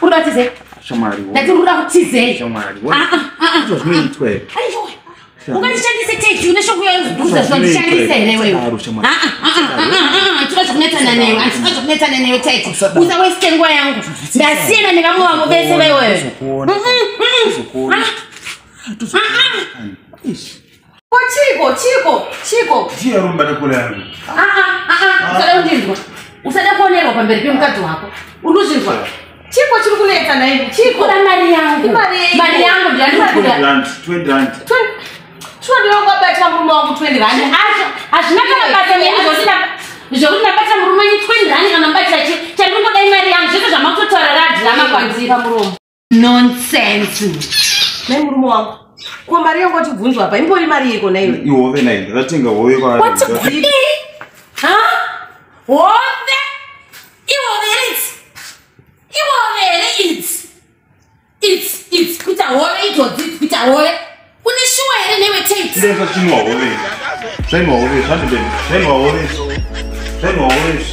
Uri kutizei? Shamwari. Ndati uri kutizei? Shamwari. Izvo zvinoitwa here? Aiwa. Ungandishandise Tate, une shoko yakuza zvandishandisa here wewe? Handina zvokunetsana newe, handina zvokunetsana newe Tate. Usawaste nguva yangu. Ndasiyana nevamwe vavo vese wewe. Uzokuona. Uzokuona. Ko chiko chiko chiko. Ndiye rumba nekula yangu. Usada kundinzwa. Usada kuonerwa pamberi pemukadzi wako. Unozvinzwa? Chiko chiri kunetsa nhai? Chiko. Kuda mari yangu. Imari yeiko? Mari yangu ndiyandikuda. 20 rand, 20 rand. 20 wakabatira murume wangu 20 rand. Hazvina kana basa neni zvokuti ndabata murume wenyu 20 rand kana mubatira chi chandingoda imari yangu zvese zvamakutotaura radhirama kwandiri. Pamuromo. Nonsense. Nai murume wangu. Ko mari yangu watibvunzwa apa imbori mari yeiko naiwe? Ihove nai, ndakatenga hove kwa. Wati kudii? Ha? Hove? Ihove here idzi? Ihove here idzi? Idzi, idzi, kuita hove idzodzi idzi, kuita hove. Une shuwa here newe Tate? Ndeza chinwa hove. Zvainwa hove, zvandibeni. Zvainwa hove. Zvainwa hove.